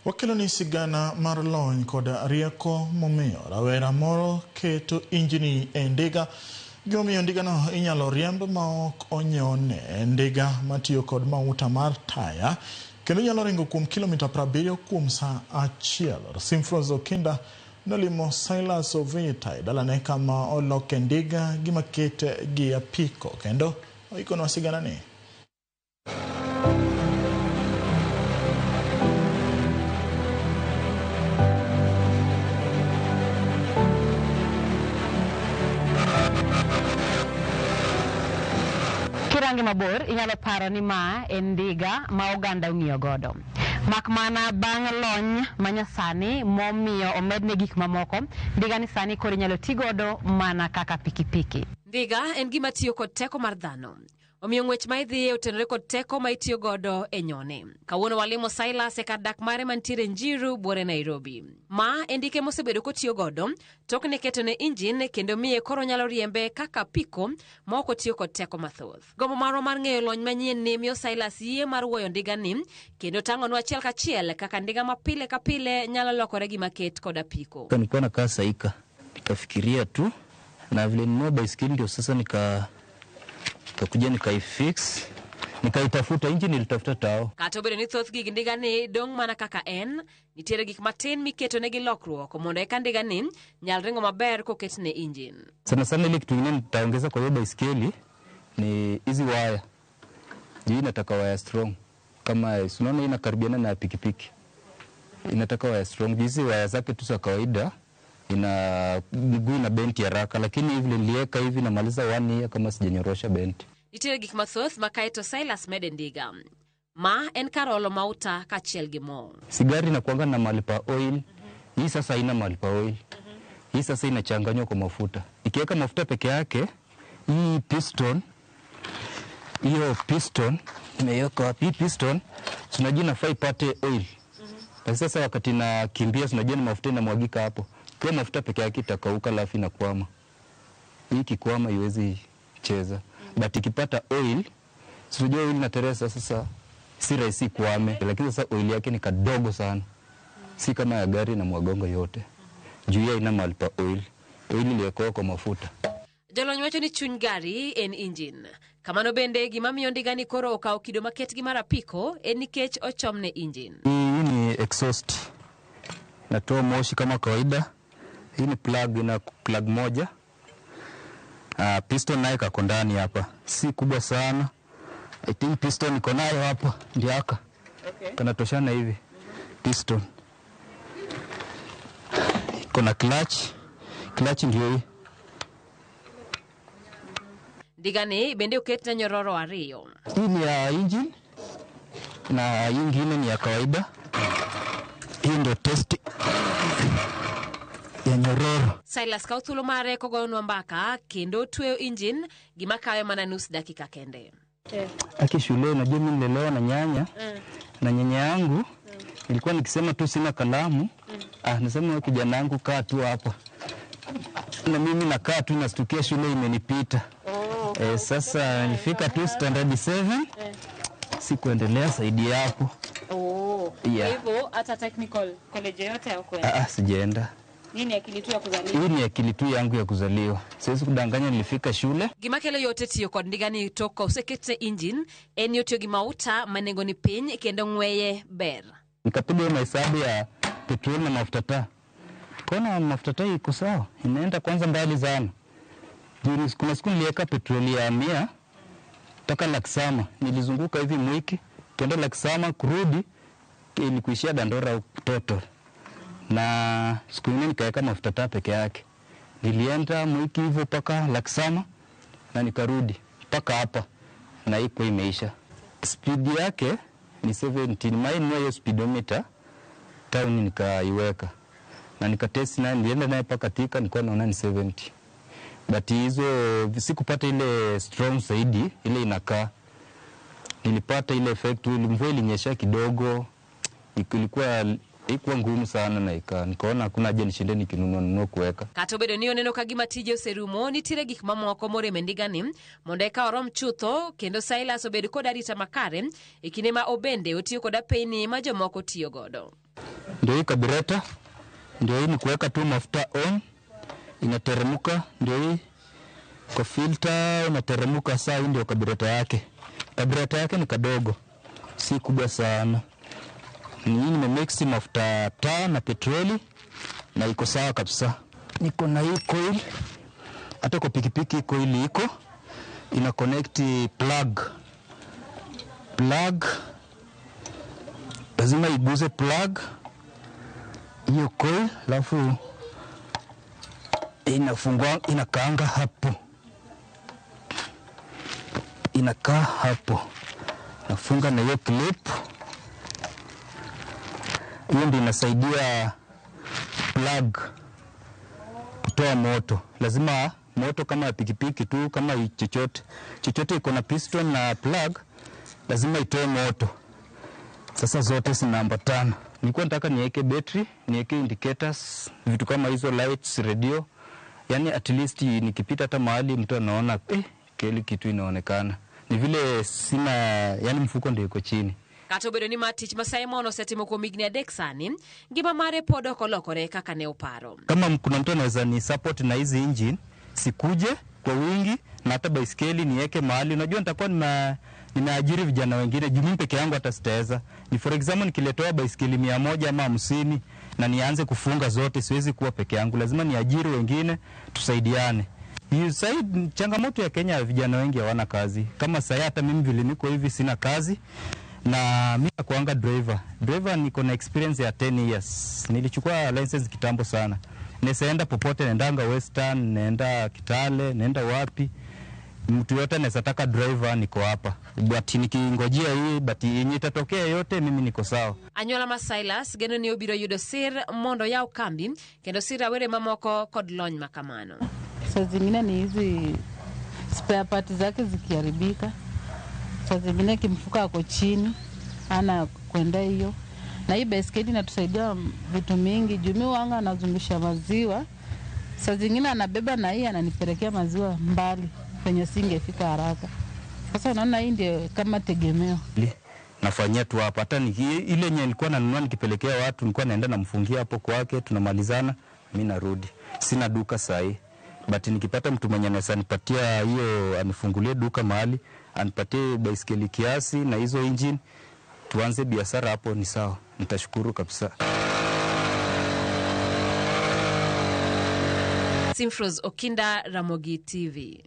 Wakelo ni sigana mar lony kod rieko momiyo rawera moro keto injini e ndiga. Gimomiyo ndigano inyalo riemb maok onyone ndiga matiyo kod mauta mar taya kendo nyalo ringo kuom kilomita 70 kuom saa achiel. Simfros Okinda nolimo Silas Ovita e dalane kama oloke ndiga gima ket gi apiko kendo oikonwa sigana ni. Kirange mabor inyalo paro ni ma en ndiga ma oganda ong'iyo godo. Mak mana bang' lony manyasani momiyo omedne gik mamoko, ndiga ni sani koro inyalo ti godo mana kaka pikipiki. Ndiga en gima tiyo kod teko mar dhano. Omiyo ng'wech ma idhiye otenore kod teko ma itiyo godo e nyone. Kawuono walimo Silas e kar dak mare mantiere Njiru, buore Nairobi. Ma en ndike mosebedo kotiyo godo tok ne ketone injin kendo miye koro nyalo riembe kaka apiko ma ok otiyo kod teko mathoth. Gombo marwa mar ng'eyo lony manyien ni miyo Silas yie mar wuoyo ndiga ni kendo tang'onwa achiel kachiel kaka ndiga ma pile ka pile nyalo lokore gima ket kod apiko. Nilikuwa nakaa Saika, nikafikiria tu na vile ninunua baiskeli ndio sasa nikakuja nikaifix, nikaitafuta injini, nilitafuta tao. Kata obedo ni thoth gig ndiga ni dong' mana kaka en, nitiere gik matin miketo negi lokruok mondo eka ndiga ni nyal ringo maber koketne injin. Sana sana ile kitu ingine nitaongeza kwa hiyo baiskeli ni hizi waya. Juu inataka waya strong. Kama unaona inakaribiana na pikipiki. Inataka waya strong. Juu hizi waya zake tu za kawaida ina mguu ina benti haraka, lakini hivi niliweka hivi namaliza 1 year kama sijanyorosha benti. Nitiere gik mathoth ma kaeto Silas mede ndiga. Ma en kar olo mauta kaachiel gi mo. Sigari inakuanga na mahali pa oil. Hii sasa haina mahali pa oil. Hii sasa inachanganywa kwa mafuta. Ikiweka mafuta peke yake, hii piston, hiyo piston imeweka wapi? Hii piston tunajua inafaa ipate oil. Na sasa wakati nakimbia tunajua ni mafuta inamwagika hapo. Kwa mafuta peke yake itakauka alafu inakwama. Hii ikikwama haiwezi cheza. But ikipata oil, tunajua oil inateresa sasa si rahisi kwame, lakini sasa oil yake ni kadogo sana. Si kama ya gari na mwagongo yote. Juu ya ina mahali pa oil. Oil iliyokuwa kwa mafuta. Jolony wacho ni chuny gari en injin. Kamano bende gima miyo ndiga ni koro okawo kido maket gi mar apiko en nikech ochomne injin. Hii ni exhaust. Natoa moshi kama kawaida. Hii ni plug, ina plug moja. Piston nayo kako ndani hapa. Si kubwa sana. I think piston iko nayo hapa, ndio haka. Kanatoshana hivi. Piston. Iko na clutch. Clutch ndio hii. Ndiga ni bende oketne nyororo ariyo. Hii ni ya engine na hii nyingine ni ya kawaida. Hii ndio test ya nyororo. Silas kawo thuolo mare kogoyonwa mbaka kendo tweyo injin gima kawe mana nus dakika kende. Aki shule unajua mimi nilelewa na nyanya. Na nyanya yangu nilikuwa nikisema tu sina kalamu. Nasema wewe kijana wangu kaa tu hapa. Na mimi nakaa tu nastukia shule imenipita. Sasa nilifika tu standard 7. Sikuendelea zaidi hapo. Kwa hivyo hata technical college yote hukuenda? Sijaenda. Hii ni akili tu ya kuzaliwa. Hii ni akili tu yangu ya kuzaliwa. Siwezi kudanganya nilifika shule. Gima kelo yote tiyo kod ndiga ni tok koseketne injin en ni otiyo gi mauta ma nengo ni piny kendo ng'weye ber. Nikapiga mahesabu ya petroli na mafuta taa. Kona mafuta taa iko sawa, inaenda kwanza mbali sana. Juu kuna siku niliweka petroli ya 100 toka Laksama, nilizunguka hivi Mwiki, kwenda Laksama kurudi ilikuishia Dandora total. Na siku nyingine nikaweka mafuta taa peke yake. Nilienda Mwiki hivyo mpaka Laksama na nikarudi mpaka hapa na iko imeisha. Speed yake ni 17. Mine ni hiyo speedometer town nikaiweka. Na nikatest nayo, nilienda naye mpaka Thika nilikuwa naona ni 70. But hizo sikupata ile strong zaidi, ile inakaa. Nilipata ile effect, ile mvua ilinyesha kidogo, ilikuwa ngumu sana na nikaona hakuna haja nishinde nikinunua nunua kuweka. Kata obedo ni oneno ka gima tije oserumo, nitiere gik mamoko morem e ndiga ni mondo eka orom chutho kendo Silas obed kod arita makare e kinde ma obende otiyo kod apeyni ma jomoko tiyo godo. Ndio hii kabureta, ndio hii ni kuweka tu mafuta on, inateremka. Ndio hii kwa filter inateremka. Saa hii ndio kabureta yake. Kabureta yake ni kadogo, si kubwa sana. Ni hii nimemix mafuta taa na petroli na iko sawa kabisa. Niko na hii coil, hata kwa pikipiki coil iko ina connect plug. Plug lazima iguze plug hiyo coil, alafu inafungua, inakaanga hapo, inakaa hapo, nafunga na hiyo clip. Hiyo ndio inasaidia plug kutoa moto. Lazima moto kama ya pikipiki tu, kama chochote chochote iko na piston na plug, lazima itoe moto. Sasa zote zinaambatana. Nilikuwa nataka niweke battery, niweke indicators, vitu kama hizo, lights, radio. Yani at least nikipita hata mahali mtu anaona kile kitu inaonekana. Ni vile sina, yani mfuko ndio iko chini. Kata obedo ni ma tich ma Simon osetimo kuom higni 3 sani, ngima mare pod ok olokore kaka ne oparo. Kama kuna mtu anaweza ni support na hizi engine, sikuje kwa wingi na hata baiskeli niweke mahali. Unajua nitakuwa nimeajiri vijana wengine, juu mimi peke yangu hata sitaweza. Ni for example nikiletewa baiskeli 100 ama 50 na nianze kufunga zote, siwezi kuwa peke yangu, lazima niajiri wengine tusaidiane. Said, changamoto ya Kenya, vijana wengi hawana kazi. Kama sasa hata mimi vile niko hivi sina kazi. Na mimi nakuanga driver. Driver niko na experience ya 10 years. Nilichukua license kitambo sana. Nisaenda popote, naendanga Western, naenda Kitale, naenda wapi. Mtu yote anaweza taka driver, niko hapa. But nikingojea hii, but yenye itatokea yote mimi niko sawa. Anyuola ma Silas geno ni obiro yudo sir mondo yaw kambi kendo sir rawere mamoko kod lony makamano. Saa zingine ni hizi spare parts zake zikiharibika. Saa zingine kimfuka ako chini, ana kwenda hiyo. Na hii baiskeli inatusaidia vitu mingi. Juu mimi wanga anazungusha maziwa. Saa zingine anabeba na hii ananipelekea maziwa mbali penye singefika haraka. Sasa unaona hii ndio kama tegemeo. Nafanyia tu hapa. Hata ile yenye nilikuwa nanunua nikipelekea watu, nilikuwa naenda namfungia hapo kwake, tunamalizana, mimi narudi. Sina duka saa hii. But nikipata mtu mwenye anaweza nipatia hiyo, anifungulie duka mahali, anipatie baiskeli kiasi na hizo engine, tuanze biashara hapo, ni sawa. Nitashukuru kabisa. Simfros Okinda, Ramogi TV.